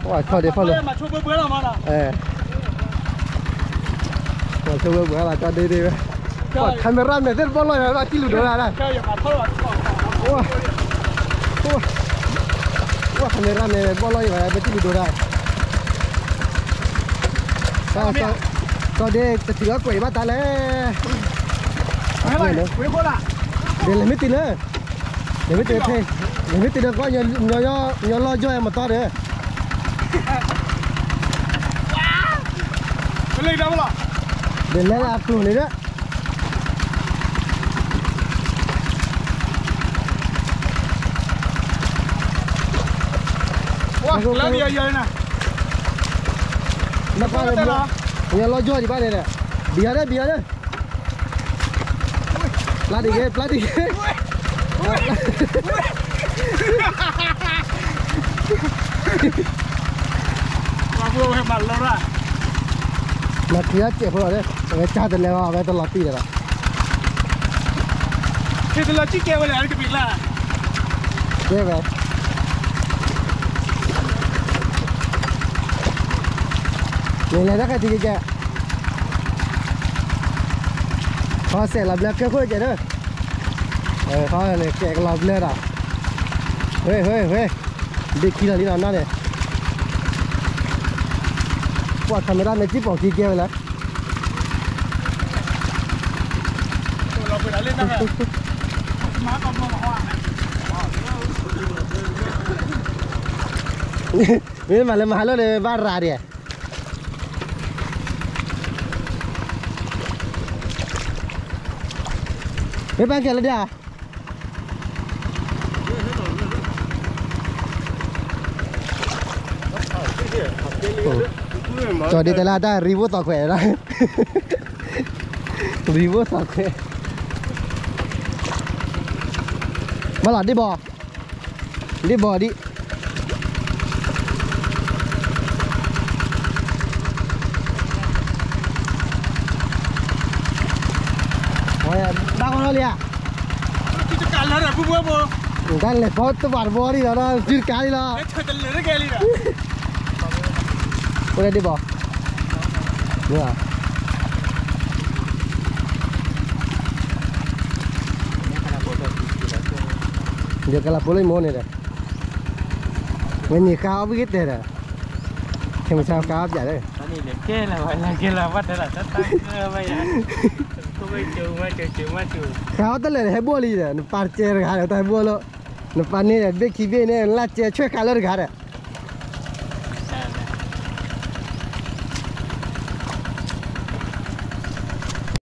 ဝဲခီၣ်ဒ့ဖီၣ်လၢ မၤဆိဘၢဘၢလီၤ ကၠီဒ့ဒ့ဝဲ, camera မဲာ်သ့ၣ်တဘီၣ်လီၤ ယၤဘၣ်တံၢ်လူၤဒိဒၣ်, ဝဲ camera မဲာ်ဘီၣ်လီၤ ယၤဘၣ်တံၢ်လူၤဒိဒၣ်, ကၠီဒ့ တတုၤအီၣ်ကွဲးဘၣ်တၢ်လဲၣ်, ဒ်လဲၣ်မ့ၢ်တံၢ်လၢ လဲၤမ့ၢ်တ့ဖဲ, လဲၤမ့ၢ်တ့ဒီးကီ ညီလီၤယီၢ်မတီဒီး, ဒ်လဲၣ်လၢအကျိၤန့ၣ်ဒီး, လၢယီၢ်ယီၢ်န့ၣ်, ညီလီၤယီၢ်ဒံးဘၣ်န့ၣ်ဒီး, ဘံယီၤဒီး ဘံယီၤဒီး ပျၢ်တဂ့ၤ ပျၢ်တဂ့ၤ, မၤထံအီၣ်စဲးဖိလီၤဒီး, အဝဲကၢ်တလဲၤဘၣ် အဝဲတလီၤတံၢ်ဒီးလီၤ, ဟ့ၣ်တလီၤစံၣ်ကဲဝဲလဲၣ် တပ့ၤကျါ, ကဲဝဲ, န့ၣ်လဲၤတၢ်ခဲထံကဲကဲ, ခီစဲးလီၤဘျၢကဲခိၣ်ကဲဒီး, ခီန့ၣ်ကဲကလီၤဘျၢဒီး, ဝဲ ဝဲ ဝဲ, ဘ့ၣ်ခံလီၤလံနီၤနီၤန့ၣ်, ပှၤ camera မ့ၢ်စံၣ်ပိာ်ခံကဲဝဲလဲၣ်, မ့ၢ်မၤလၢမၤဟးလိၣ်န့ၣ် ဘၣ်ရၤဒံး, မ့ၢ်ပၢ်ကဲလၢဒၣ်ဧါ, ကၠီဒ့တဲလၢတၢ်ရံဘိၣ်သီခွဲး, ရံဘိၣ်သီခွဲး, မ့ၢ်လီၤဒ့ၣ်ဘီ, ဒ့ၣ်ဘီဒံး ဘၣ်ကီလီၤလံဧါ, တၢ်လဲၤဖီတဘၣ်တဘီဒံးလီၤ စုတကးလံလီၤ, အိၣ်လၢဒ့ၣ်ဘီ, မ့ၢ်ဧါ, ဒီးကလၤဖိလၢယမိၢ်န့ၣ်ဒီး, ဝဲန့ၣ်ဃါအီၣ်ဘုကတဲဒီး, ခဲမုၢ်ဆါဃါအီၣ်ပၠးဒီး, ဃါအီၣ်တလၢာ်န့ၣ် ဟဲဘိၣ်လံဒီး နပၢ်တကဲတဂၤဒီး တၢ်ဟဲဘိၣ်လီၤ, နပၢ်န့ၣ်ဒီး ဘ့ၣ်ခံဘ့ၣ်န့ၣ် လၢကဲဆွဲဃါလၢတဂၤဒီး